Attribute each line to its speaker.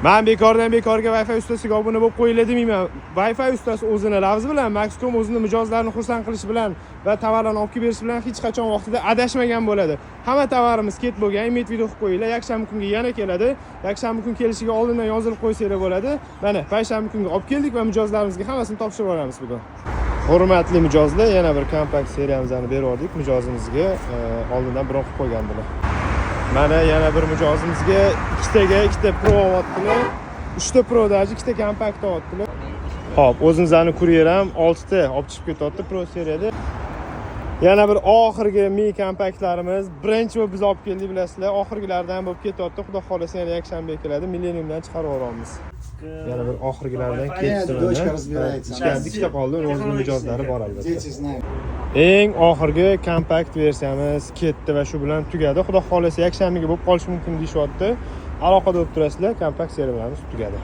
Speaker 1: Man bekordan bekorga Wi-Fi ustasiga obuna bo'lib qo'yinglar demayman. Wi-Fi ustasi o'zini lafzi bilan, Maxcom o'zini mijozlarini xursand qilish bilan va tovarlarni olib kelib berish bilan hech qachon vaqtida adashmagan bo'ladi. Hamma tovarimiz ket bo'lgan, иметь в виду qilib qo'yinglar. Yakshanba kungi yana keladi. Yakshanba kun kelishiga oldindan yozilib qo'ysanglar bo'ladi. Mana payshanba kungi olib keldik va mijozlarimizga hammasini topshirib yuboramiz bugun. Hurmatli mijozlar, yana bir kompakt seriyamizni berib yubordik mijozimizga, oldindan bron qilib qo'ygandilar. Mana yana bir mijozimizga ikkitaga ikkita Pro olyaptilar. Uchta Pro, даже ikkita kompakt olyaptilar. Xo'p, o'zimizni kuryer ham 6 ta olib chiqib ketyapti Pro seriyada. Yana bir oxirgi Mi kompaktlarimiz birinchi bo'lib biz olib keldik, bilasizlar. Oxirgilardan bo'lib ketyapti. Xudo xohlasa, yana yakshanba keladi. Millenniumdan chiqarib yuboramiz. Yana bir oxirgilardan ketdi
Speaker 2: Дочка
Speaker 1: mana.
Speaker 2: Разбирается.
Speaker 1: Ichkarida ikkita qoldi, uni o'zini mijozlari bor albatta.
Speaker 2: Дети знают.
Speaker 1: Eng oxirgi kompakt versiyamiz ketdi va shu bilan tugadi. Xudo xohlasa, yakshanbaga bo'lib qolishi mumkin deyishyapti. Aloqada bo'lib turasizlar, kompakt seriyalarimiz tugadi.